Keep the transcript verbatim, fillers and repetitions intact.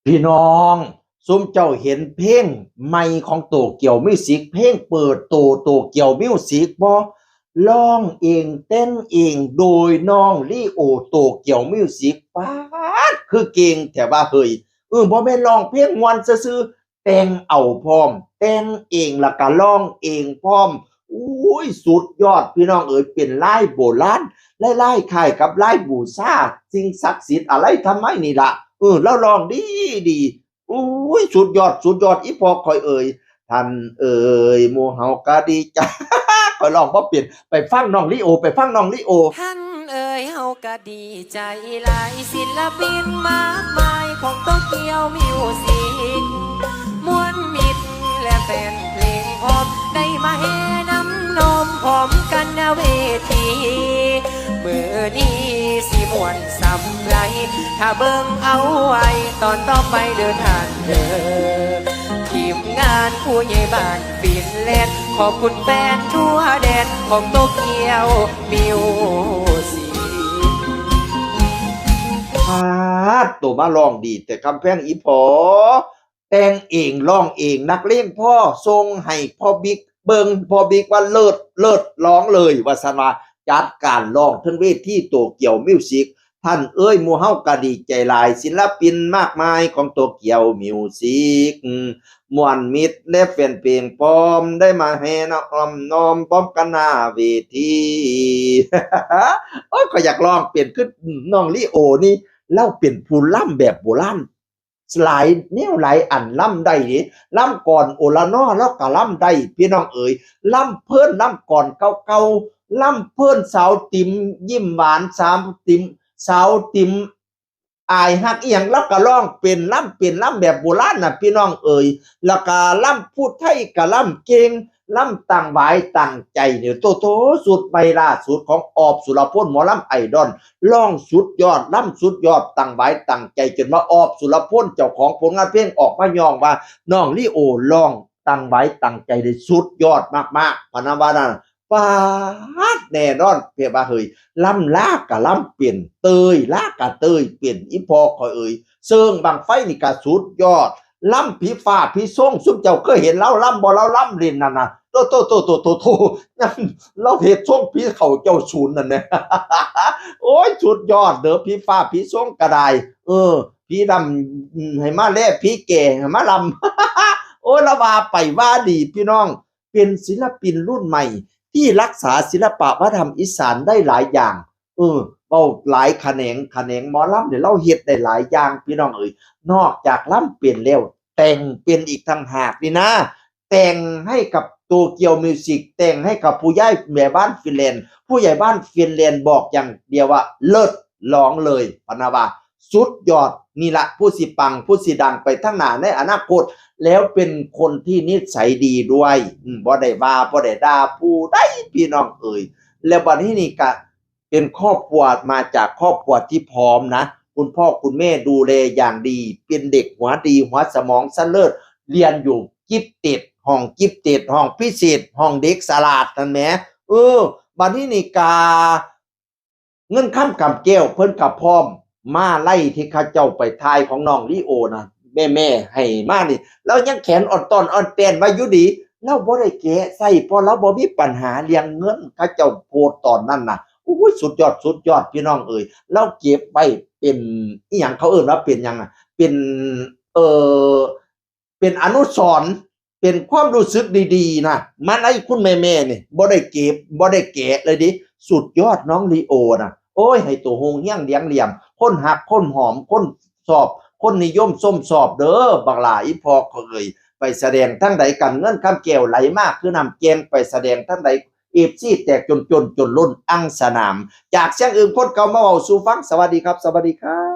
พี่น้อง ซุมเจ้าเห็นเพลงใหม่ของโตเกียวมิวสิก เพลงเปิดโตโตเกียวมิวสิกบ่ ร้องเองแต่งเองโดยน้องลีโอ โตเกียวมิวสิก ป๊าด คือเก่งแท้ว่าเฮ้ย เออ บ่แม่นร้องเพลงม่วนซื่อๆ แต่งเอาพร้อม แต่งเองแล้วก็ร้องเองพร้อม อุ้ย สุดยอดพี่น้องเอ๋ย เป็นลายโบราณ ลายๆ คล้ายกับลายบูชาสิ่งศักดิ์สิทธิ์อะไรทำไมนี่ล่ะ เออ แล้วร้องดีดี อุ้ย สุดยอด สุดยอด อีพ่อข่อยเอ๋ย ท่านเอ๋ย หมู่เฮากะดีใจ ข่อยร้องบ่เป็น ไปฟังน้องลีโอ ไปฟังน้องลีโอ ท่านเอ๋ย เฮากะดีใจหลาย ศิลปินมากมายของโตเกียวมิวสิก มวลมิตรและแฟนเพลงพร้อม ได้มาแห่นำน้อมพร้อมกันหน้าเวที มื้อนี้สิม่วนส่ำใด ถ้าเบิ่งเอาไว้ตอนต่อไปเด้อท่านเด้อ ทีมงานผู้ใหญ่บ้านฟินแลนด์ ขอบคุณแฟนทั่วแดนของโตเกียวมิวสิก ป๊าด โตมาร้องดีแต่กำแพงอีพ่อ แต่งเองร้องเอง นักเลงพ่อ ส่งให้พ่อบิ๊กเบิ่ง พ่อบิ๊กว่าเลิศ เลิศ ร้องเลย ว่าซั่นว่า จัดการร้องเทิงเวทีโตเกียวมิวสิก ท่านเอ๋ย หมู่เฮากะดีใจหลาย ศิลปินมากมายของโตเกียวมิวสิก มวลมิตรและแฟนเพลงพร้อม ได้มาแห่น้อมน้อมพร้อมกันหน้าเวที โอ้ย ข้อยอยากร้องเป็นคือน้องลีโอนี่ ลาวเป็นผู้ลำแบบโบราณ หลายแนวหลายอันลำได้เด้ ลำกลอนโอละนอลาวก็ลำได้ พี่น้องเอ๋ย ลำเพลินลำกลอนเก่าๆ ลำเพลินสาวติ๋มยิ้มหวาน สาวติ๋ม สาวติ๋มอายฮักอิหยัง ลาวก็ร้องเป็น ลำเป็น ลำแบบโบราณน่ะ พี่น้องเอ๋ย แล้วก็ลำผู้ไทยก็ลำเก่ง ลำตั้งหวายตั้งใจเนี่ย โตโต สุดใหม่ล่าสุดของออฟ สุรพล หมอลำไอดอล ร้องสุดยอด ลำสุดยอด ตั้งหวายตั้งใจ จนว่าออฟ สุรพล เจ้าของผลงานเพลงออกมาย้องว่า น้องลีโอร้องตั้งหวายตั้งใจได้สุดยอดมากๆ พะนะว่านั่น ป๊าด แน่นอน เพียงว่าเฮ้ย ลำลาวก็ลำเป็น เตยลาวก็เตยเป็น อีพ่อข่อยเอ๋ย เซิงบั้งไฟนี่ก็สุดยอด ลำผีฟ้าผีซง ซุมเจ้าเคยเห็นลาวลำบ่ ลาวลำเล่นนั่นน่ะ โต โต โต โต โต โต นั่น ลาวเฮ็ดซงผีเข้าเจ้าศูนย์นั่นแหละ โอ้ย สุดยอดเด้อ ผีฟ้าผีซงก็ได้ เออ ผีดำ อืม ให้มาแล ผีแก่ให้มาลำ โอ้ย ละว่าไปว่าดีพี่น้อง เป็นศิลปินรุ่นใหม่ที่รักษาศิลปะวัฒนธรรมอีสานได้หลายอย่าง เออ เว้าหลายแขนง แขนงหมอลำเนี่ย ลาวเฮ็ดได้หลายอย่างพี่น้องเอ๋ย นอกจากลำเป็นแล้ว แต่งเป็นอีกต่างหากนี่นะ แต่งให้กับโตเกียวมิวสิก แต่งให้กับผู้ใหญ่ แม่บ้านฟินแลนด์ ผู้ใหญ่บ้านฟินแลนด์บอกอย่างเดียวว่าเลิศ ร้องเลย พะนะว่า สุดยอด นี่ละผู้สิปัง ผู้สิดังไปทางหน้าในอนาคต แล้วเป็นคนที่นิสัยดีด้วย อืม บ่ได้ว่า บ่ได้ด่าผู้ใด พี่น้องเอ๋ย แล้วบัดนี้นี่ก็เป็นครอบครัว มาจากครอบครัวที่พร้อมนะ คุณพ่อคุณแม่ดูแลอย่างดี เป็นเด็กหัวดี หัวสมองสะเลิศ เรียนอยู่กิฟเต็ด ห้องกิฟเต็ด ห้องพิเศษ ห้องเด็กฉลาดนั่นแหม เออ บัดนี้นี่กา เงินคำกำแก้วเพิ่นก็พร้อมมาลัยที่เขาเจ้าไปถ่ายของน้องลีโอนะ แม่ๆ ให้มานี่ ลาวยังแขนอ่อนต้อนอ่อนแต้นไว้อยู่ดี ลาวบ่ได้แกะใส่ เพราะลาวบ่มีปัญหาเรื่องเงิน เขาเจ้าโพสต์ตอนนั้นน่ะ โอ้ย สุดยอด สุดยอด พี่น้องเอ๋ย ลาวเก็บไว้เป็นอิหยัง เขาเอิ้นว่าเป็นหยังอะ เป็น เอ่อ เป็นอนุสรณ์ เป็นความรู้สึกดีๆ นะ มาลัยคุณแม่ๆ นี่ บ่ได้เก็บ บ่ได้แกะเลยเด้ สุดยอดน้องลีโอนะ โอ้ย ให้โตโฮงเฮียงเลี้ยงเหลี่ยม คนฮัก คนหอม คนชอบ คนนิยมชมชอบเด้อ บักหล่าอีพ่อเอ๋ย ไปแสดงทางใดกัน เงินคำแก้วไหลมาคือน้ำแกง ไปแสดงทางใด เอฟซี แตกจนจนจนล้นอังสนาม จากเสียงอื่นคนเก่ามาเว้าสู่ฟัง สวัสดีครับ สวัสดีครับ